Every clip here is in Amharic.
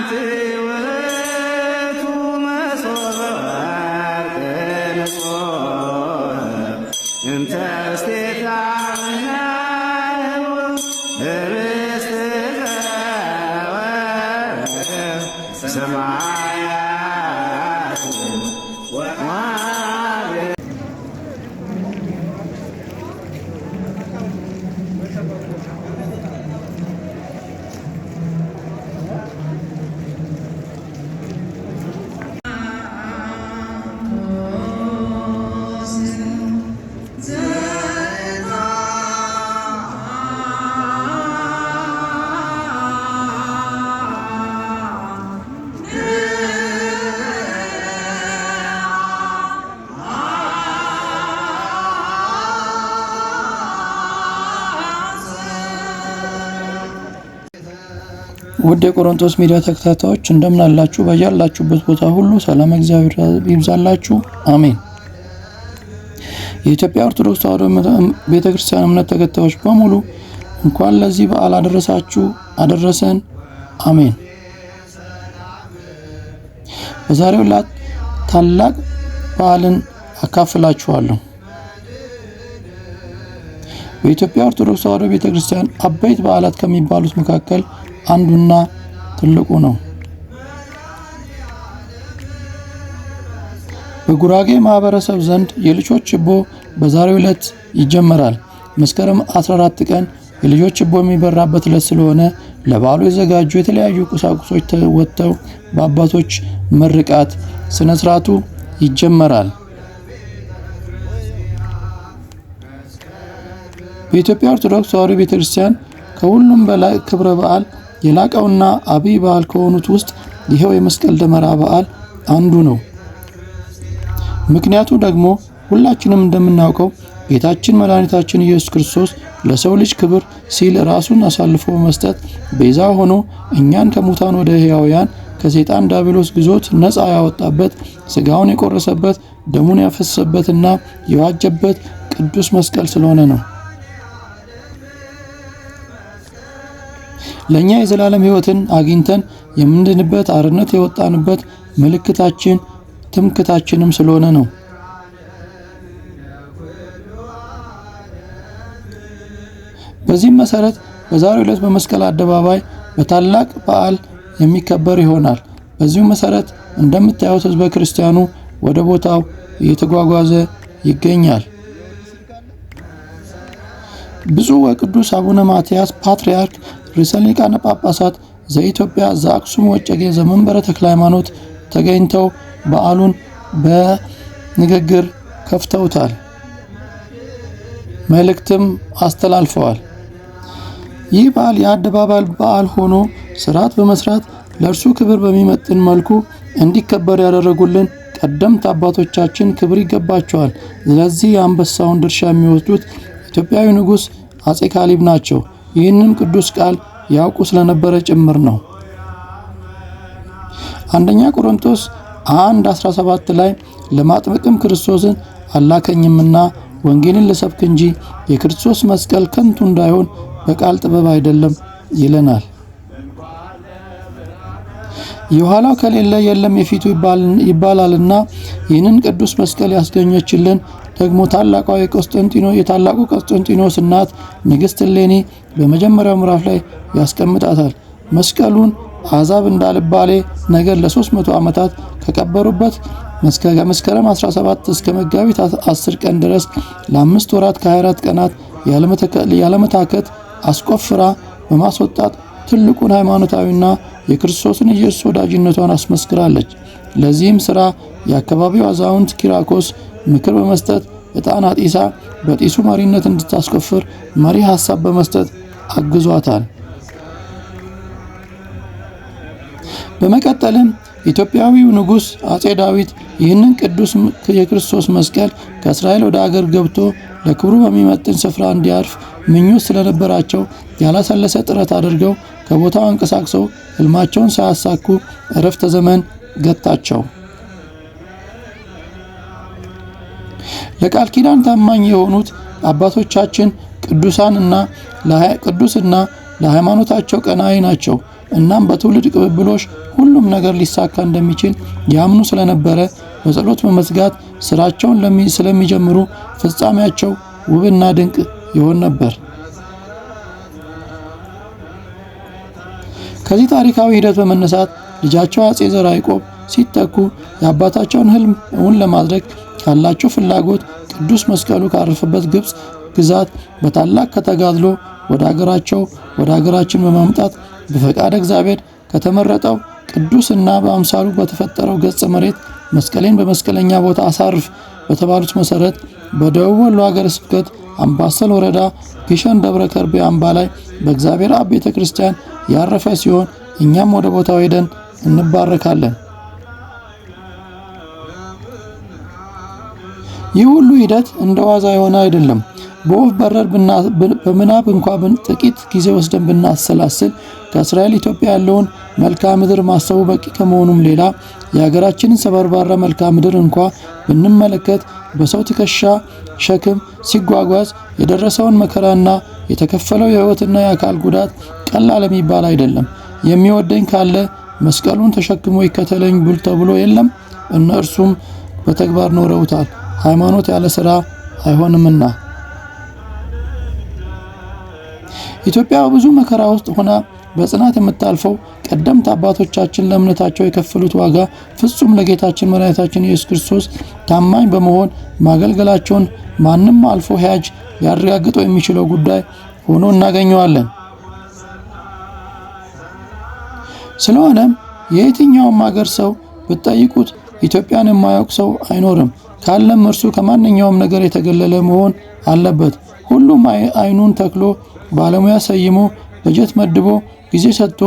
አንቲ ውእቱ መሶበ ወርቅ ንጹሕ እንተ ውስቴታ ኅብስት ዘወረደ ሰማያት ወሃበ። ውድ የቆሮንቶስ ሚዲያ ተከታታዮች፣ እንደምን አላችሁ? በያላችሁበት ቦታ ሁሉ ሰላም እግዚአብሔር ይብዛላችሁ። አሜን። የኢትዮጵያ ኦርቶዶክስ ተዋሕዶ ቤተክርስቲያን እምነት ተከታዮች በሙሉ እንኳን ለዚህ በዓል አደረሳችሁ አደረሰን። አሜን። በዛሬው ዕለት ታላቅ በዓልን አካፍላችኋለሁ። በኢትዮጵያ ኦርቶዶክስ ተዋሕዶ ቤተክርስቲያን አበይት በዓላት ከሚባሉት መካከል አንዱና ትልቁ ነው። በጉራጌ ማህበረሰብ ዘንድ የልጆች ችቦ በዛሬው ዕለት ይጀመራል። መስከረም 14 ቀን የልጆች ችቦ የሚበራበት ዕለት ስለሆነ ለበዓሉ የተዘጋጁ የተለያዩ ቁሳቁሶች ወጥተው በአባቶች ምርቃት ስነ ስርዓቱ ይጀመራል። በኢትዮጵያ ኦርቶዶክስ ተዋሕዶ ቤተክርስቲያን ከሁሉም በላይ ክብረ በዓል የላቀውና አብይ በዓል ከሆኑት ውስጥ ይኸው የመስቀል ደመራ በዓል አንዱ ነው። ምክንያቱ ደግሞ ሁላችንም እንደምናውቀው ጌታችን መድኃኒታችን ኢየሱስ ክርስቶስ ለሰው ልጅ ክብር ሲል ራሱን አሳልፎ በመስጠት ቤዛ ሆኖ እኛን ከሙታን ወደ ሕያውያን፣ ከሰይጣን ዲያብሎስ ግዞት ነፃ ያወጣበት፣ ስጋውን የቆረሰበት፣ ደሙን ያፈሰሰበትና የዋጀበት ቅዱስ መስቀል ስለሆነ ነው። ለእኛ የዘላለም ሕይወትን አግኝተን የምንድንበት፣ አርነት የወጣንበት ምልክታችን ትምክታችንም ስለሆነ ነው። በዚህም መሰረት በዛሬው ዕለት በመስቀል አደባባይ በታላቅ በዓል የሚከበር ይሆናል። በዚሁ መሰረት እንደምታዩት ሕዝበ ክርስቲያኑ ወደ ቦታው እየተጓጓዘ ይገኛል። ብፁዕ ወቅዱስ አቡነ ማትያስ ፓትርያርክ ርዕሰ ሊቃነ ጳጳሳት ዘኢትዮጵያ ዘአክሱም ወዕጨጌ ዘመንበረ ተክለ ሃይማኖት ተገኝተው በዓሉን በንግግር ከፍተውታል። መልእክትም አስተላልፈዋል። ይህ በዓል የአደባባይ በዓል ሆኖ ስርዓት በመስራት ለእርሱ ክብር በሚመጥን መልኩ እንዲከበር ያደረጉልን ቀደምት አባቶቻችን ክብር ይገባቸዋል። ስለዚህ የአንበሳውን ድርሻ የሚወስዱት ኢትዮጵያዊ ንጉሥ አፄ ካሌብ ናቸው። ይህንም ቅዱስ ቃል ያውቁ ስለነበረ ጭምር ነው። አንደኛ ቆሮንቶስ 1:17 ላይ ለማጥመቅም ክርስቶስን አላከኝምና ወንጌልን ልሰብክ እንጂ የክርስቶስ መስቀል ከንቱ እንዳይሆን በቃል ጥበብ አይደለም ይለናል። የኋላው ከሌለ የለም የፊቱ ይባላልና ይህንን ቅዱስ መስቀል ያስገኘችልን ደግሞ ታላቋ የቆስጠንጢኖ የታላቁ ቆስጠንጢኖስ እናት ንግሥት እሌኒ በመጀመሪያው ምዕራፍ ላይ ያስቀምጣታል። መስቀሉን አሕዛብ እንዳልባሌ ነገር ለ300 ዓመታት ከቀበሩበት ከመስከረም 17 እስከ መጋቢት 10 ቀን ድረስ ለ5 ወራት ከ24 ቀናት ያለመታከት አስቆፍራ በማስወጣት ትልቁን ሃይማኖታዊና የክርስቶስን ኢየሱስ ወዳጅነቷን አስመስክራለች። ለዚህም ሥራ የአካባቢው አዛውንት ኪራኮስ ምክር በመስጠት ዕጣን አጢሳ በጢሱ መሪነት እንድታስቆፍር መሪ ሐሳብ በመስጠት አግዟታል። በመቀጠልም ኢትዮጵያዊው ንጉሥ አፄ ዳዊት ይህንን ቅዱስ የክርስቶስ መስቀል ከእስራኤል ወደ አገር ገብቶ ለክብሩ በሚመጥን ስፍራ እንዲያርፍ ምኞት ስለነበራቸው ያላሰለሰ ጥረት አድርገው ከቦታው አንቀሳቅሰው ሕልማቸውን ሳያሳኩ ዕረፍተ ዘመን ገታቸው። ለቃል ኪዳን ታማኝ የሆኑት አባቶቻችን ቅዱሳንና ቅዱስና ለሃይማኖታቸው ቀናኢ ናቸው። እናም በትውልድ ቅብብሎሽ ሁሉም ነገር ሊሳካ እንደሚችል ያምኑ ስለነበረ በጸሎት በመትጋት ስራቸውን ስለሚጀምሩ ፍጻሜያቸው ውብና ድንቅ ይሆን ነበር። ከዚህ ታሪካዊ ሂደት በመነሳት ልጃቸው አጼ ዘርዓ ያዕቆብ ሲተኩ የአባታቸውን ህልም እውን ለማድረግ ካላቸው ፍላጎት ቅዱስ መስቀሉ ካረፈበት ግብጽ ግዛት በታላቅ ከተጋድሎ ወደ አገራቸው ወደ አገራችን በማምጣት በፈቃደ እግዚአብሔር ከተመረጠው ቅዱስና በአምሳሉ በተፈጠረው ገጸ መሬት መስቀሌን በመስቀለኛ ቦታ አሳርፍ በተባሉት መሰረት በደቡብ ወሎ ሀገረ ስብከት አምባሰል ወረዳ ግሸን ደብረ ከርቤ አምባ ላይ በእግዚአብሔር አብ ቤተክርስቲያን ያረፈ ሲሆን እኛም ወደ ቦታው ሄደን እንባረካለን። ይህ ሁሉ ሂደት እንደ ዋዛ የሆነ አይደለም። በወፍ በረር በምናብ እንኳ ጥቂት ጊዜ ወስደን ብናሰላስል ከእስራኤል ኢትዮጵያ ያለውን መልክዓ ምድር ማሰቡ በቂ ከመሆኑም ሌላ የሀገራችንን ሰበርባራ መልክዓ ምድር እንኳ ብንመለከት በሰው ትከሻ ሸክም ሲጓጓዝ የደረሰውን መከራና የተከፈለው የሕይወትና የአካል ጉዳት ቀላል የሚባል አይደለም። የሚወደኝ ካለ መስቀሉን ተሸክሞ ይከተለኝ ብል ተብሎ የለም። እነርሱም በተግባር ኖረውታል። ሃይማኖት ያለ ስራ አይሆንምና። ኢትዮጵያ በብዙ መከራ ውስጥ ሆና በጽናት የምታልፈው ቀደምት አባቶቻችን ለእምነታቸው የከፈሉት ዋጋ ፍጹም ለጌታችን መድኃኒታችን ኢየሱስ ክርስቶስ ታማኝ በመሆን ማገልገላቸውን ማንም አልፎ ሂያጅ ሊያረጋግጠው የሚችለው ጉዳይ ሆኖ እናገኘዋለን። ስለሆነም የየትኛውም ሀገር ሰው ብትጠይቁት ኢትዮጵያን የማያውቅ ሰው አይኖርም። ካለም እርሱ ከማንኛውም ነገር የተገለለ መሆን አለበት። ሁሉም አይኑን ተክሎ ባለሙያ ሰይሞ በጀት መድቦ ጊዜ ሰጥቶ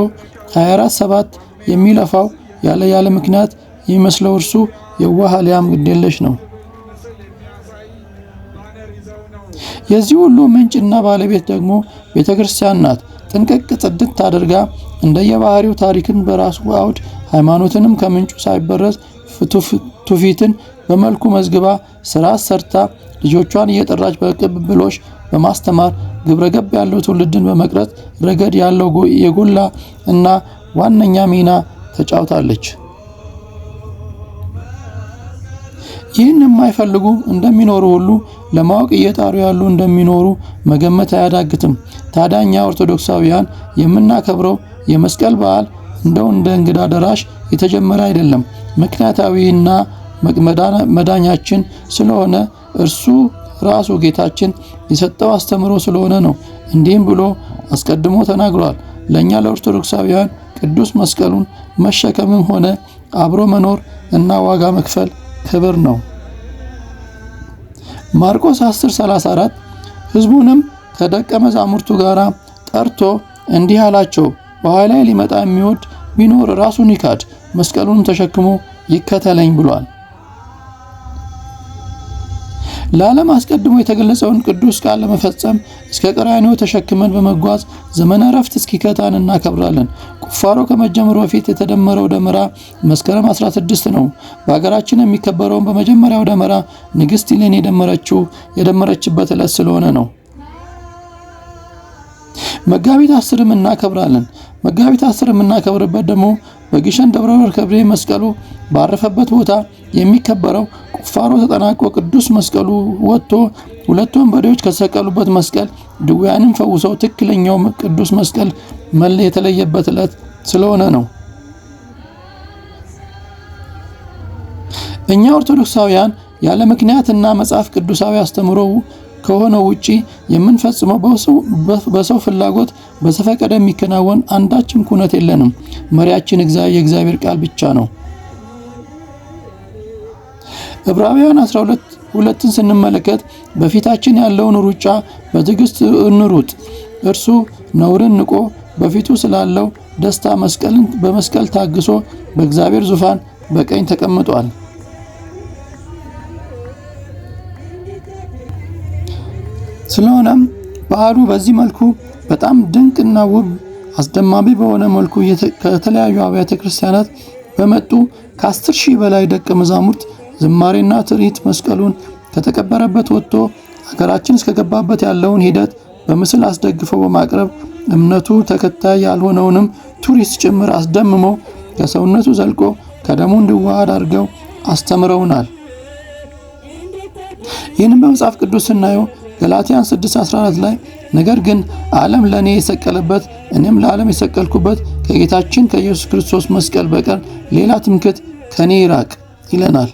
24/7 የሚለፋው ያለ ምክንያት የሚመስለው እርሱ የዋህ አልያም ግዴለሽ ነው። የዚህ ሁሉ ምንጭና ባለቤት ደግሞ ቤተክርስቲያን ናት። ጥንቅቅ ጽድት አድርጋ እንደየባህሪው ታሪክን በራሱ አውድ ሃይማኖትንም ከምንጩ ሳይበረዝ ትውፊትን በመልኩ መዝግባ ስራ ሰርታ ልጆቿን እየጠራች በቅብብሎሽ በማስተማር ግብረገብ ያለው ትውልድን በመቅረጽ ረገድ ያለው የጎላ እና ዋነኛ ሚና ተጫውታለች። ይህን የማይፈልጉ እንደሚኖሩ ሁሉ ለማወቅ እየጣሩ ያሉ እንደሚኖሩ መገመት አያዳግትም። ታዲያ እኛ ኦርቶዶክሳውያን የምናከብረው የመስቀል በዓል እንደው እንደ እንግዳ ደራሽ የተጀመረ አይደለም። ምክንያታዊና መዳኛችን ስለሆነ እርሱ ራሱ ጌታችን የሰጠው አስተምሮ ስለሆነ ነው። እንዲህም ብሎ አስቀድሞ ተናግሯል። ለኛ ለኦርቶዶክሳውያን ቅዱስ መስቀሉን መሸከምም ሆነ አብሮ መኖር እና ዋጋ መክፈል ክብር ነው። ማርቆስ 10:34 ሕዝቡንም ከደቀ መዛሙርቱ ጋር ጠርቶ እንዲህ አላቸው፣ በኋላዬ ሊመጣ የሚወድ ቢኖር ራሱን ይካድ መስቀሉን ተሸክሞ ይከተለኝ ብሏል። ለዓለም አስቀድሞ የተገለጸውን ቅዱስ ቃል ለመፈጸም እስከ ቀራንዮ ተሸክመን በመጓዝ ዘመነ ዕረፍት እስኪከታን እናከብራለን። ቁፋሮ ከመጀመሩ በፊት የተደመረው ደመራ መስከረም 16 ነው። በሀገራችን የሚከበረውን በመጀመሪያው ደመራ ንግሥት እሌኒ የደመረችበት ዕለት ስለሆነ ነው። መጋቢት 10 እናከብራለን። መጋቢት 10 የምናከብርበት ደግሞ በግሸን ደብረ ከርቤ መስቀሉ ባረፈበት ቦታ የሚከበረው ቁፋሮ ተጠናቆ ቅዱስ መስቀሉ ወጥቶ ሁለቱ ወንበዴዎች ከተሰቀሉበት መስቀል ድውያንን ፈውሰው ትክክለኛው ቅዱስ መስቀል የተለየበት ዕለት ስለሆነ ነው። እኛ ኦርቶዶክሳውያን ያለ ምክንያትና መጽሐፍ ቅዱሳዊ አስተምሮ ከሆነው ውጪ የምንፈጽመው በሰው ፍላጎት በዘፈቀደ የሚከናወን አንዳችም ኩነት የለንም። መሪያችን የእግዚአብሔር ቃል ብቻ ነው። ዕብራውያን 12:2 ስንመለከት በፊታችን ያለውን ሩጫ በትዕግስት እንሩጥ፣ እርሱ ነውርን ንቆ በፊቱ ስላለው ደስታ መስቀልን በመስቀል ታግሶ በእግዚአብሔር ዙፋን በቀኝ ተቀምጧል። ስለሆነም በዓሉ በዚህ መልኩ በጣም ድንቅና ውብ አስደማሚ በሆነ መልኩ ከተለያዩ አብያተ ክርስቲያናት በመጡ ከ10,000 በላይ ደቀ መዛሙርት ዝማሬና ትርኢት መስቀሉን ከተቀበረበት ወጥቶ ሀገራችን እስከገባበት ያለውን ሂደት በምስል አስደግፈው በማቅረብ እምነቱ ተከታይ ያልሆነውንም ቱሪስት ጭምር አስደምመው ከሰውነቱ ዘልቆ ከደሙ እንዲዋሃድ አድርገው አስተምረውናል። ይህንም በመጽሐፍ ቅዱስ ስናየው ገላትያን 6:14 ላይ ነገር ግን ዓለም ለእኔ የሰቀለበት እኔም ለዓለም የሰቀልኩበት ከጌታችን ከኢየሱስ ክርስቶስ መስቀል በቀር ሌላ ትምክህት ከኔ ይራቅ ይለናል።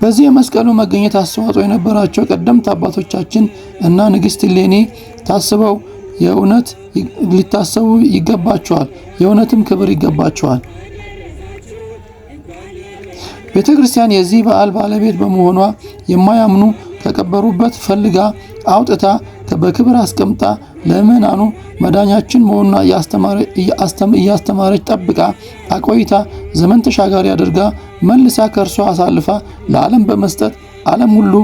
በዚህ የመስቀሉ መገኘት አስተዋጽኦ የነበራቸው ቀደምት አባቶቻችን እና ንግሥት እሌኒ ታስበው የእውነት ሊታሰቡ ይገባቸዋል። የእውነትም ክብር ይገባቸዋል። ቤተ ክርስቲያን የዚህ በዓል ባለቤት በመሆኗ የማያምኑ ከቀበሩበት ፈልጋ አውጥታ በክብር አስቀምጣ ለምእመናኑ መዳኛችን መሆኑን እያስተማረች ጠብቃ አቆይታ ዘመን ተሻጋሪ አድርጋ መልሳ ከእርሷ አሳልፋ ለዓለም በመስጠት ዓለም ሁሉ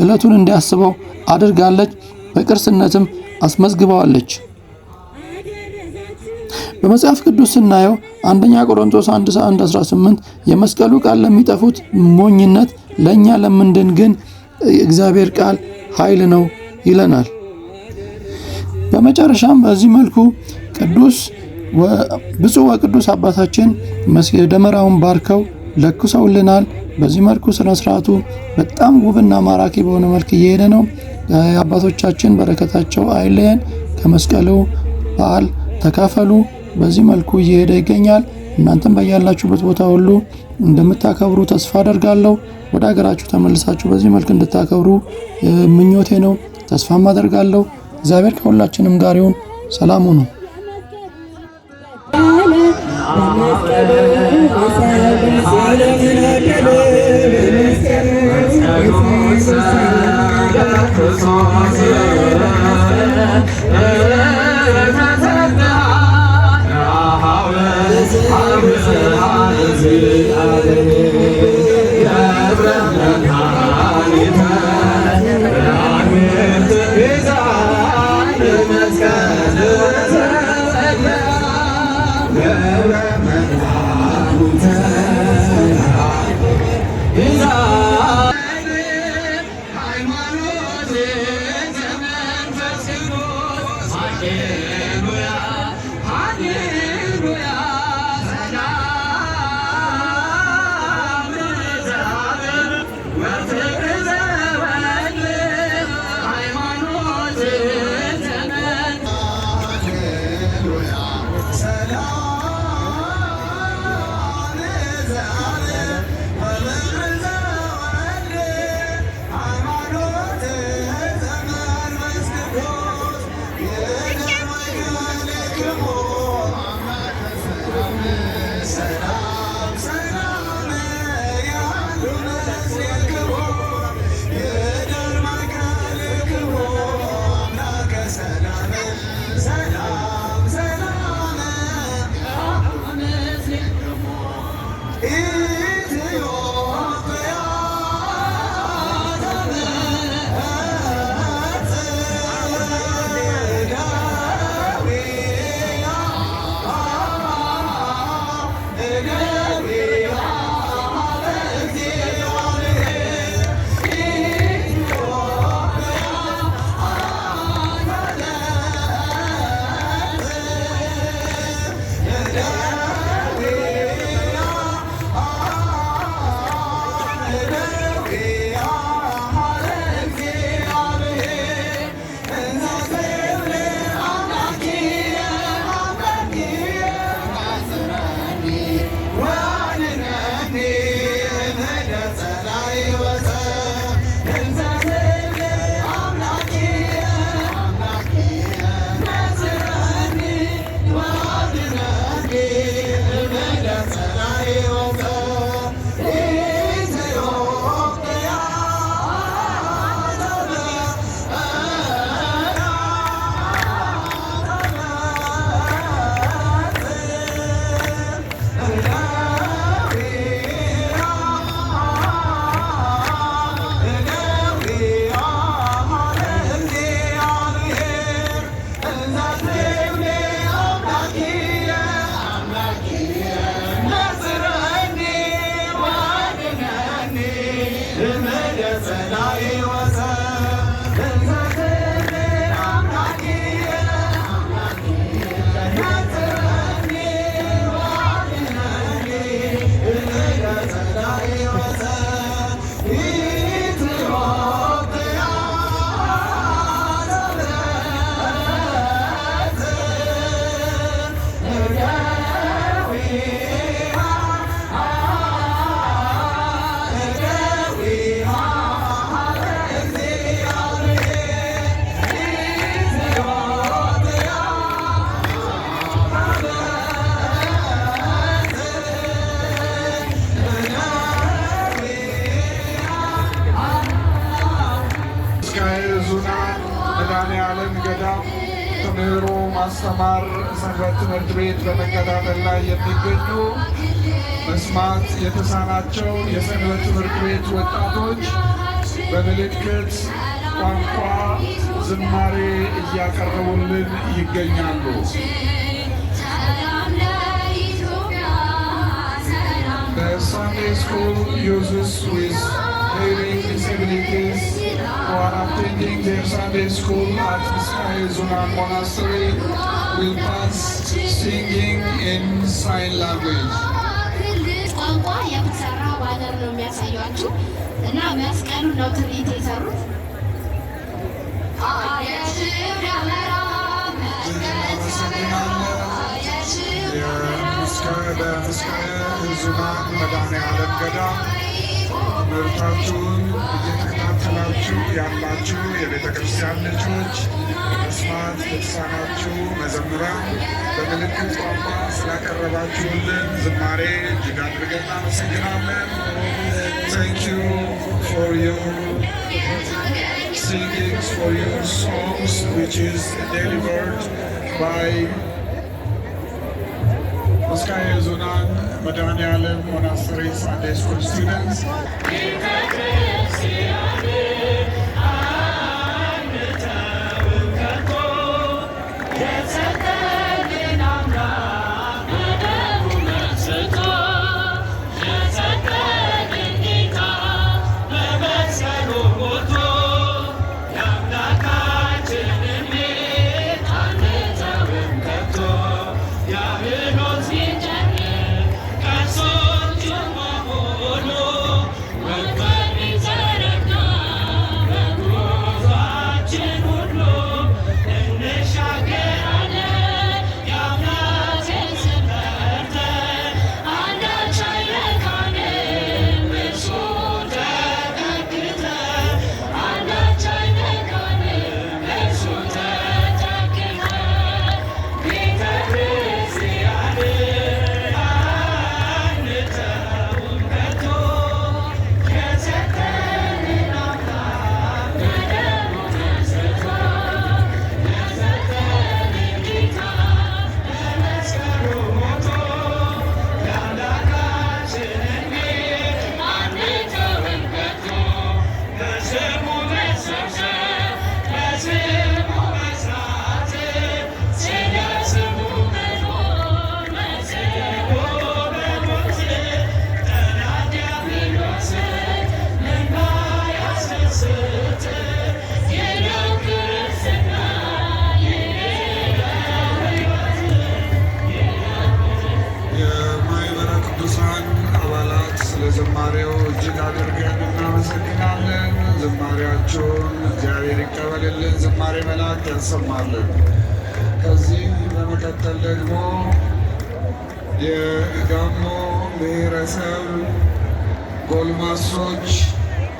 ዕለቱን እንዲያስበው አድርጋለች። በቅርስነትም አስመዝግበዋለች። በመጽሐፍ ቅዱስ ስናየው አንደኛ ቆሮንቶስ 1:18 የመስቀሉ ቃል ለሚጠፉት ሞኝነት፣ ለእኛ ለምንድን ግን እግዚአብሔር ቃል ኃይል ነው ይለናል። በመጨረሻም በዚህ መልኩ ቅዱስ ብፁዕ ወቅዱስ አባታችን ደመራውን ባርከው ለኩሰውልናል። በዚህ መልኩ ስነ ስርዓቱ በጣም ውብና ማራኪ በሆነ መልክ እየሄደ ነው። የአባቶቻችን በረከታቸው አይለየን። ከመስቀሉ በዓል ተካፈሉ። በዚህ መልኩ እየሄደ ይገኛል። እናንተም በያላችሁበት ቦታ ሁሉ እንደምታከብሩ ተስፋ አደርጋለሁ። ወደ ሀገራችሁ ተመልሳችሁ በዚህ መልክ እንድታከብሩ ምኞቴ ነው፣ ተስፋም አደርጋለሁ። እግዚአብሔር ከሁላችንም ጋር ይሁን። ሰላም ሁኑ። Hallelujah, Hallelujah. ማስተማር ሰንበት ትምህርት ቤት በመከታተል ላይ የሚገኙ መስማት የተሳናቸው የሰንበት ትምህርት ቤት ወጣቶች በምልክት ቋንቋ ዝማሬ እያቀረቡልን ይገኛሉ። ሰላም ለኢትዮጵያ ሰላም። The Sunday school youths with hearing disabilities who are attending their Sunday school at Misgaye Zunan Monastery will pass singing in sign language. ቋንቋ የተሰራ banner ነው የሚያሳያችሁ እና መስቀሉን ነው ትርኢት የሰሩት። አየሽው ደመራ መስቀል ሲያበራ አየሽው በምስካየ ኅዙናን መድኃኔዓለም ገዳም ትምህርታችሁን እየተከታተላችሁ ያላችሁ የቤተ ክርስቲያን ልጆች፣ መስማት ለተሳናችሁ መዘምራን በምልክት ቋንቋ ስላቀረባችሁልን ዝማሬ እጅግ አድርገን እናመሰግናለን። Thank you for your singings, for your songs, which is delivered by Misgaye Zunan Medhanealem Monastery Sunday School students. ቤተክርስቲያንን አንተውም ከቶ የሰጠንን አምላክ በደሙ መስርቶ የሰጠንን ጌታ በመስቀሉ ሞቶ የአምላካችንን ቤት አንተውም ከቶ ዲያብሎስ ቢጨንቅ ቀስቶቹን በሙሉ ወጥመድ ቢዘረጋ በጉዟችን ሁሉ እንሻገራለን የአምላክን ስም ጠርተን አንዳች አይነካንም እርሱን ተጠግተን አንዳች አይነካንም እርሱን ተጠግተን ቤተ ክርስቲያንን አንተውም ከቶ የሰጠንን አምላክ በደሙ መስርቶ የሰጠንን ጌታ በመስቀሉ ሞቶ የአምላካችንን ቤት አንተውም ከቶ በስሙ መሰብሰብ በስሙ መስራት ስለ ስሙ መኖር በስሙ መሞት ጠላት ዲያብሎስን ምን ያስደስት ይህ ነው ክርስትና ይህ ነው ሕይወት። የማኅበረ ቅዱሳን አባላት ስለ ዝማሬው እጅግ አድርገን እናመሰግናለን። ዝማሬያችሁን እግዚአብሔር ይቀበልልን፣ ዝማሬ መላእክት ያሰማልን። ከዚህ በመቀጠል ደግሞ የጋሞ ብሔረሰብ ጎልማሶች፣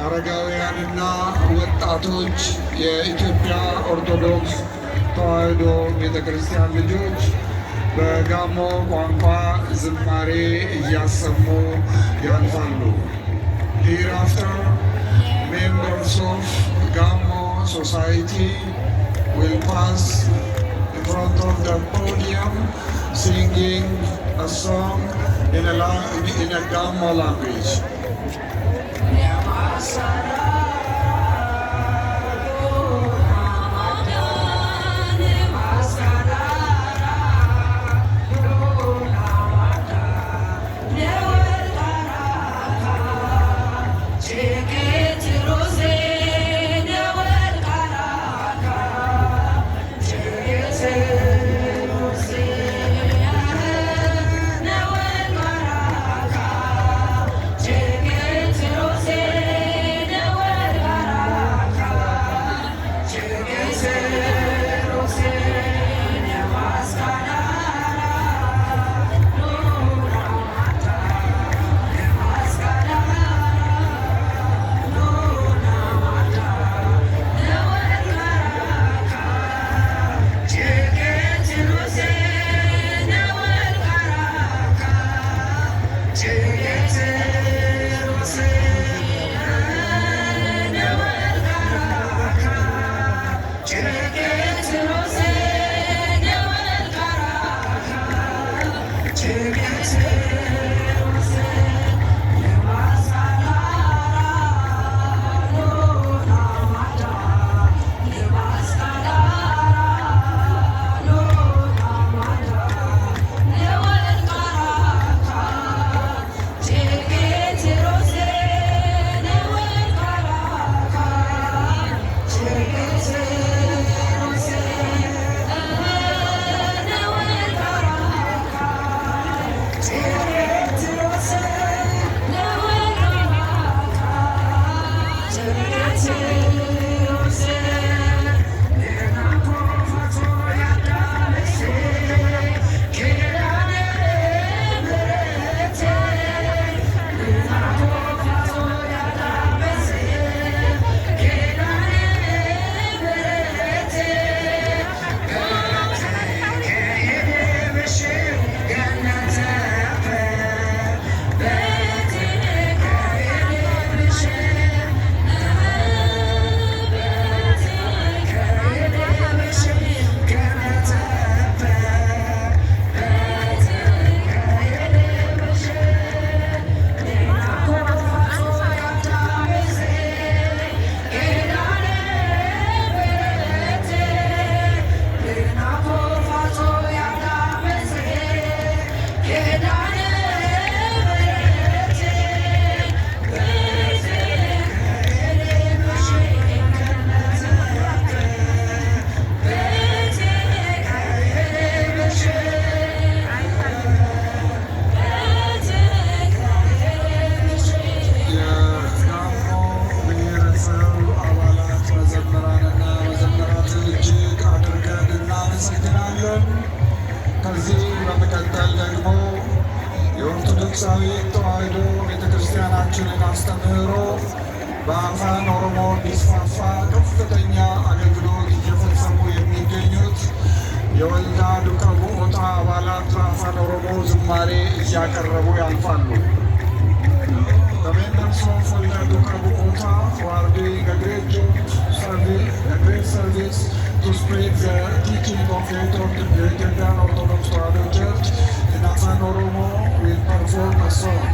አረጋውያንና ወጣቶች የኢትዮጵያ ኦርቶዶክስ ተዋሕዶ ቤተ ክርስቲያን ልጆች በጋሞ ቋንቋ ዝማሬ እያሰሙ ያልፋሉ። Hereafter, members of Gamo Society will pass in front of the podium singing a song in a Gamo language. የጋሞ ብሔረሰብ አባላት መዘምራንና መዘምራትን እጅግ አድርገን እናመሰግናለን። ከዚህ በመቀጠል ደግሞ የኦርቶዶክሳዊ ተዋሕዶ ቤተክርስቲያናችንን አስተምህሮ በአፋን ኦሮሞ እንዲስፋፋ ከፍተኛ አገልግሎት እየፈጸሙ የሚገኙት የወልዳ ዱከ ቡኦታ አባላት በአፋን ኦሮሞ ዝማሬ እያቀረቡ ያልፋሉ። The members of Wolda Duka Buota, who are doing a great job, service, a great service to spread the teaching of the Ethiopian Orthodox Tewahedo Church in Afan Oromo, will perform a song.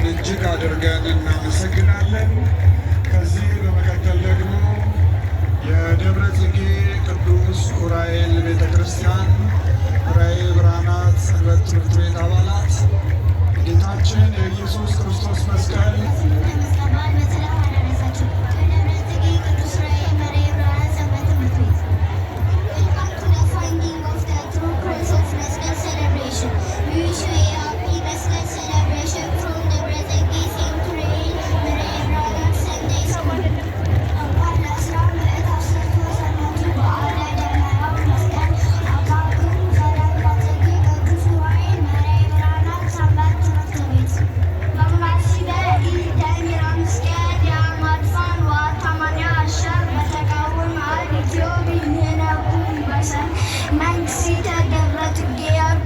አምላክን እጅግ አድርገን እናመሰግናለን። ከዚህ በመቀጠል ደግሞ የደብረ ጽጌ ቅዱስ ዑራኤል ቤተ ክርስቲያን ራዕየ ብርሃናት ሰንበት ትምህርት ቤት አባላት ጌታችን የኢየሱስ ክርስቶስ መስቀል ለመስቀል በሰላም አደረሳችሁ። ከደብረ ጽጌ ቅዱስ ዑራኤል መርሔ ብርሃናት ሰንበት ትምህርት ቤት። Welcome to the finding of the true cross of Meskel celebration. We wish you a happy Meskel celebration from Debre Tsege Saint Urael መርሔ ብርሃናት Sunday School. እንኳን ለ11ቱ በዓለ ደመራው መስቀል አብቃችሁ። ከደብረ ጽጌ ቅዱስ ዑራኤል መርሔ ብርሃናት ሰንበት ትምህርት ቤት። በሙናሲበ ኢደሚራ ምስቀል ያማድፋን ዋታማንያ አሸር በተቃውም አል ኢትዮጵ ምህነኩም በሰን መንግሥተ ደብረ ጽጌ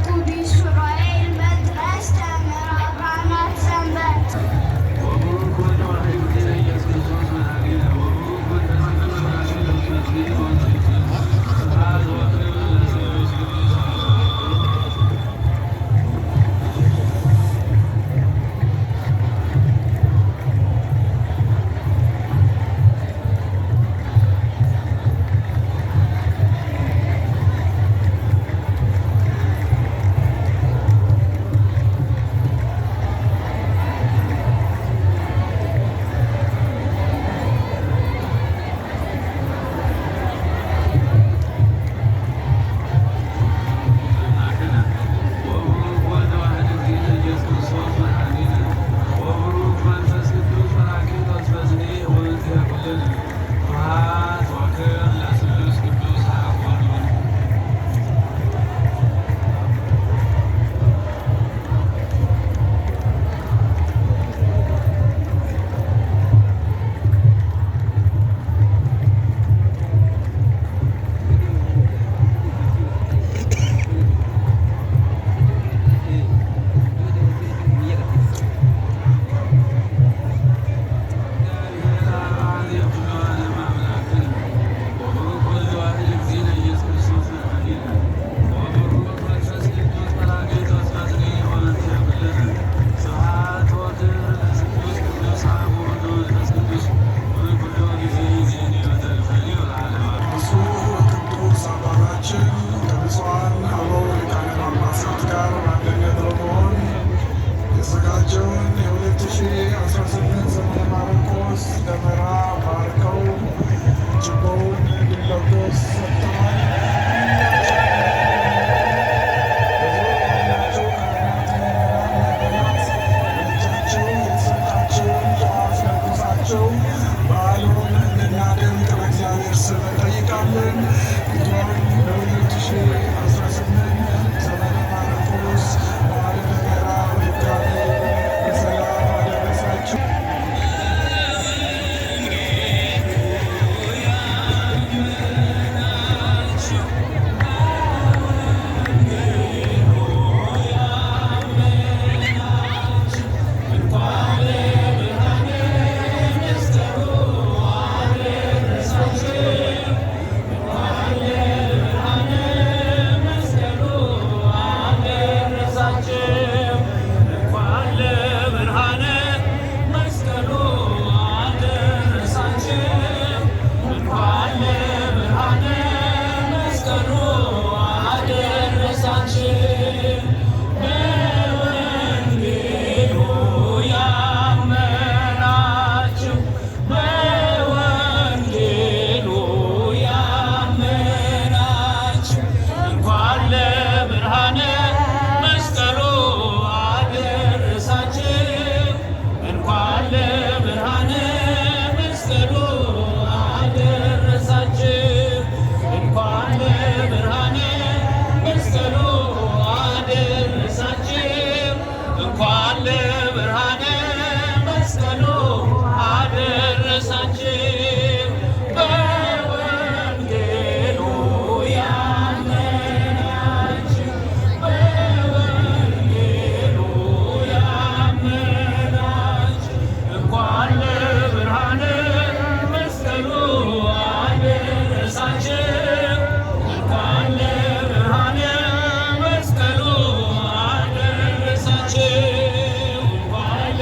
ቅዱስ ዑራኤል መድረስ ተምራ ብርሃናት ሰንበት። ወቡሩክ ወልደ ዋሕድ እግዚእነ ኢየሱስ ክርስቶስ መድኃኒነ፣ ወቡሩክ መንፈስ ቅዱስ። ስብሐት ወክብር ለስሉስ ቅዱስ። ወቡሩክ ወልደ ዋሕድ እግዚእነ ኢየሱስ ክርስቶስ መድኃኒነ፣ ወቡሩክ መንፈስ ቅዱስ ጰራቅሊጦስ በዝኔ ወእንቲአ ኩልነ። ስብሐት ወክብር ለስሉስ ቅዱስ አብ ወወልድ ወመንፈስ። እግዚአብሔር አብ አኃዜ ኩሉ ዓለም አምላክነ፣ ወቡሩክ ወልደ ዋሕድ እግዚእነ ኢየሱስ ክርስቶስ መድኃኒነ፣ ወቡሩክ መንፈስ ቅዱስ ጰራቅሊጦስ በዝኔ ወእንቲአ ኩልነ። ስብሐት ወክብር ለስሉስ ቅዱስ አብ ወወልድ ወመንፈስ ቅዱስ ወበኩሉ ጊዜ ይእዜኒ ወዘልፈኒ ወለዓለመ ዓለም። ብፁዕ ወቅዱስ አባታችን ከብፁዓን አበው ሊቃነ ጳጳሳት ጋር በአንድነት በመሆን የተዘጋጀውን የ2018 ዘመነ ማርቆስ ደመራ ባርከው ችቦውን እንዲለኮስ ሰጥተዋል። በዙሪያው ያላችሁ ካህናት፣ ምዕመናን፣ ዲያቆናት በእጃችሁ የተሰጣችሁን ጧፍ ለኩሳችሁ በዓሉን እንድናደምቅ በእግዚአብሔር ስም እንጠይቃለን። እንኳን ለ2018 ዘመነ ማርቆስ በዓለ ደመራ በድጋሚ በሰላም አደረሳችሁ። እንኳን ለብርሃነ መስቀሉ አደረሳችሁ። እንኳን ለብርሃነ መስቀሉ አደረሳችሁ። በወንጌሉ ያመናችሁ፣ በወንጌሉ ያመናችሁ፣ እንኳን ለብርሃነ መስቀሉ አደረሳችሁ። እንኳን ለብርሃነ መስቀሉ አደረሳችሁ። እንኳን ለብርሃነ መስቀሉ አደረሳችሁ። እንኳን ለብርሃነ መስቀሉ አደረሳችሁ። በወንጌሉ ያመናችሁ፣ በወንጌሉ ያመናችሁ፣ እንኳን ለብርሃነ መስቀሉ አደረሳችሁ። እንኳን ለብርሃነ መስቀሉ አደረሳችሁ። እንኳን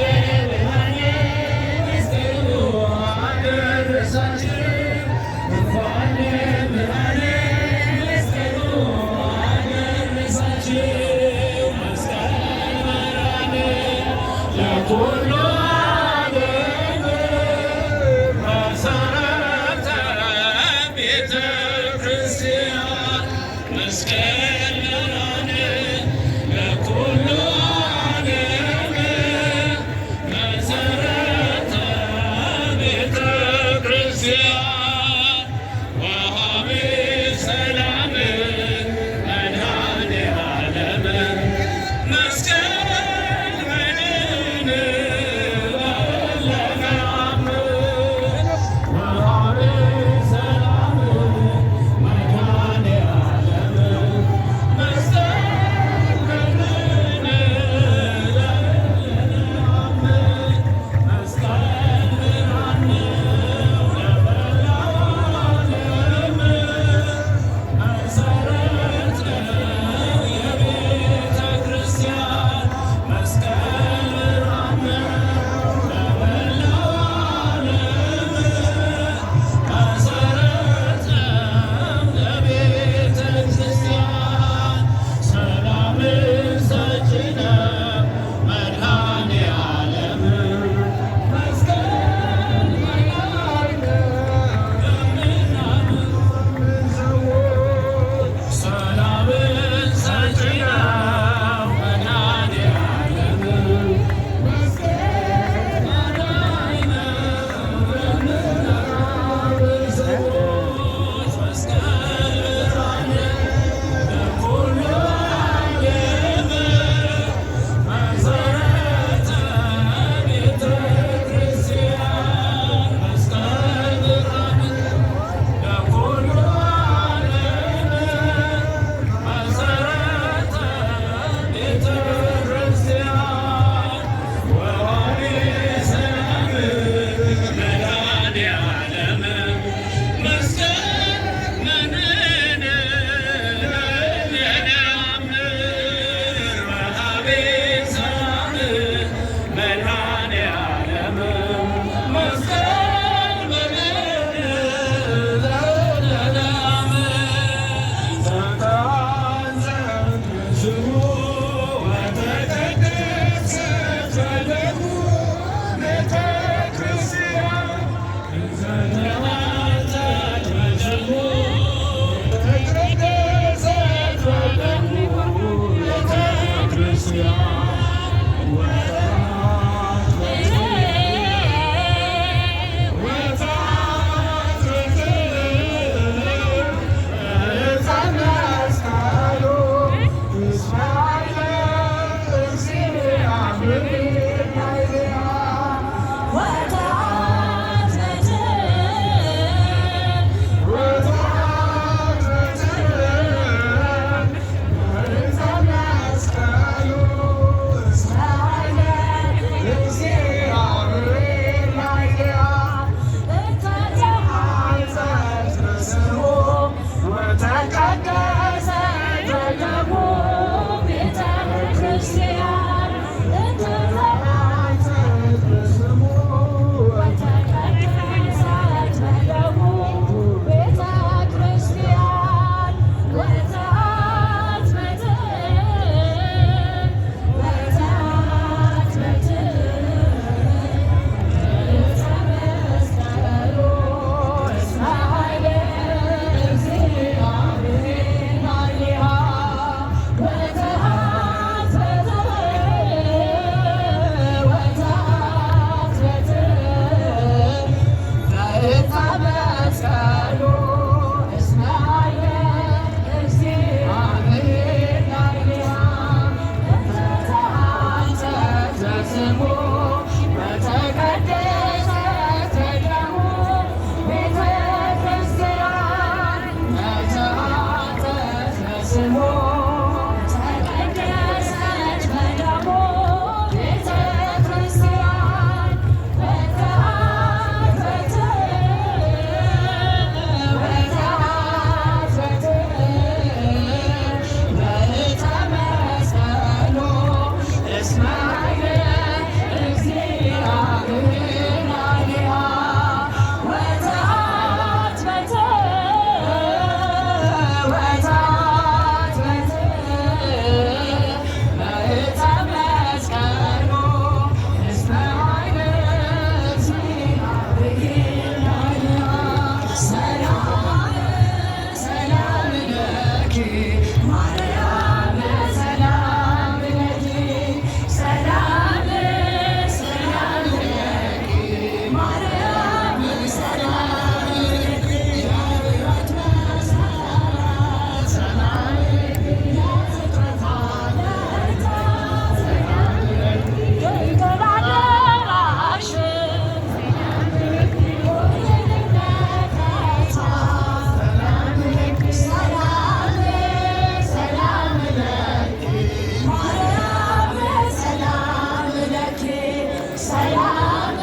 ሰላም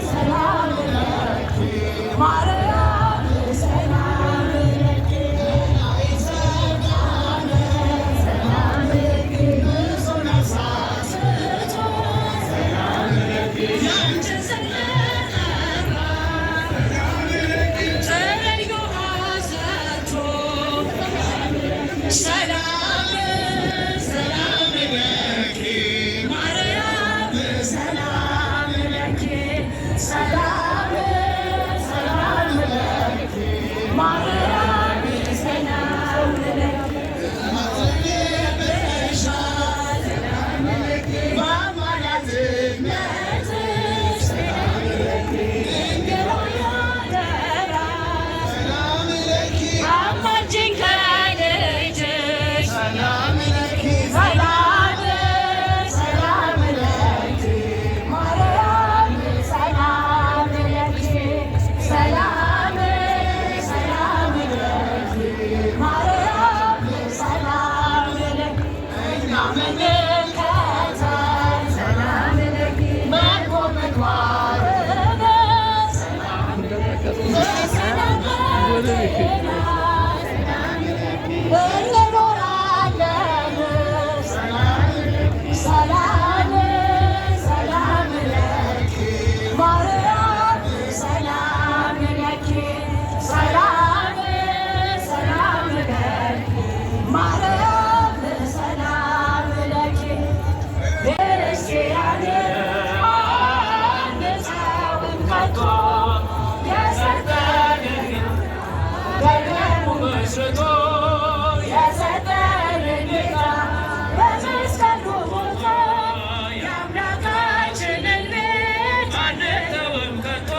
ሰላም ለኪ ማርያም ሰላም ለኪ። ሰላም ለኪ ብዙ ነፍሳት ሰላም ለኪ ያንቺን ስንጠራ ተለዩ ሐዘቶ። ሰላም ሰላም ለኪ ማርያም ሰላም ለኪ። ሰላም ሰላም ለኪ ማርያም ሰላም ለኪ። በአማላጅነትሽ ድንግል ሆይ አደራ አማልጂን ከልጅሽ። ሰላም ሰላም ለኪ ማርያም ሰላም ለኪ። ሰላም ሰላም ለኪ ማርያም ሰላም ለኪ። እኛ ምንከተል ሰላም ለኪ በጎ ምግባርን በሰላም በጤና እንኖራለን። ሰላም ሰላም ለኪ ማርያም ሰላም ለኪ። ሰላም ሰላም ለኪ ማርያም ሰላም ለኪ። ክርስቲያን አንተውም ከቶ የሰጠንን በደሙ መስርቶ የሰጠንን ጌታ በመስቀሉ ሞቶ የአምላካችንን ቤት አንተውም ከቶ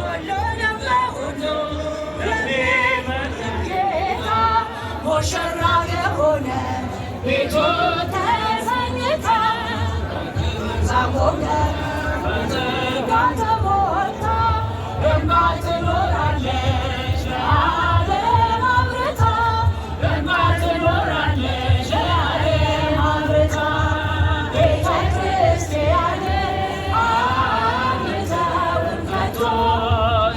ሁሉንም በሁሉ የሚፈጽም ጌታ ሙሽራ የሆነ ቤቱ ተሰኝታ ዛቆመ በጸጋ ተሞልታ ደምቃ ትኖራለች ለዓለም አብርታ፣ ደምቃ ትኖራለች ለዓለም አብርታ። ቤተ ክርስቲያን አንተውም ከቶ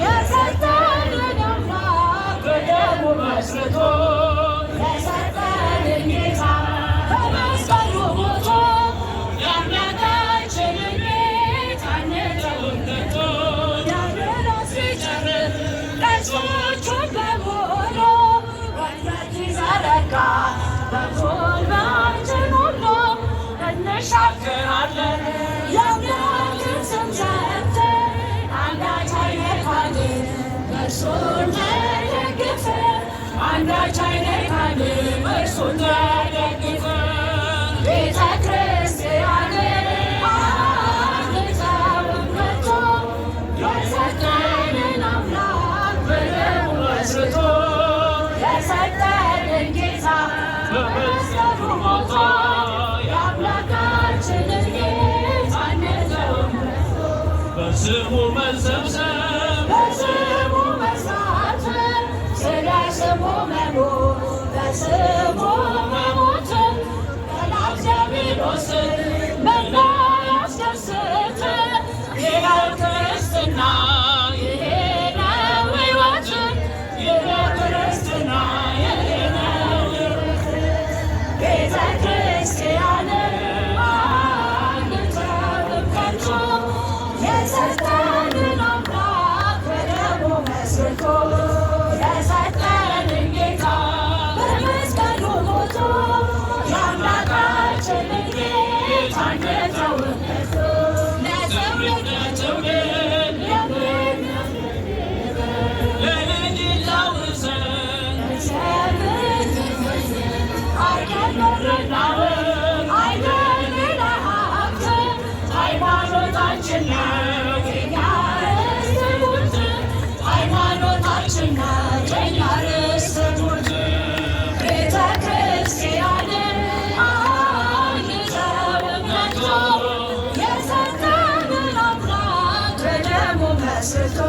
የሰጠንን አምላክ በደሙ መስርቶ የሰጠንን ጌታ በመስቀሉ ሞቶ የአምላካችንን ቤት አንተውም ከቶ። ዲያብሎስ ሲጨርስ ቀስቶቹን በሙሉ ወጥመድ ሲዘረጋ በጉልበታችን ሁሉ እንሻገራለን የአምላክን ስም ሰምተን፣ አንዳች አይነካንም እርሱን ተደግፈን፣ አንዳች አይነካንም እርሱን ተደግፈን። ቤተ ክርስቲያንን አንተውም ከቶ የሰጠንን አምላክ በደሙ መስርቶ የሰጠንን ጌታ በመስቀሉ ሞቶ የአምላካችንን ቤት አንተውም። በስሙ መሰብሰብ በስሙ መስራት ስለ ስሙ መኖር በስሙ መሞት ጠላት ዲያብሎስን መላ ያስደስት። ይኸው ክርስትና፣ ይሄ ነው ሕይወት፣ ይሄ ክርስትና፣ ይሄ ነው ሕይወት። ቤተ ክርስቲያንን አንተውም ከቶ የሰጠንን አምላክ በደሙ መስርቶ የሰጠንን ጌታ በመስቀሉ ሞቶ የአምላካችንን ቤት አንተውም ከቶ ለትውልድ ለትውልድ ለልጅ ላውርሰን ሃይማኖታችን ነው የኛ ርስት ጉልት፣ ሃይማኖታችን ነው የኛ ርስት ጉልት። ቤተ ክርስቲያንን አንተውም ከቶ የሰጠንን አምላክ በደሙ መስርቶ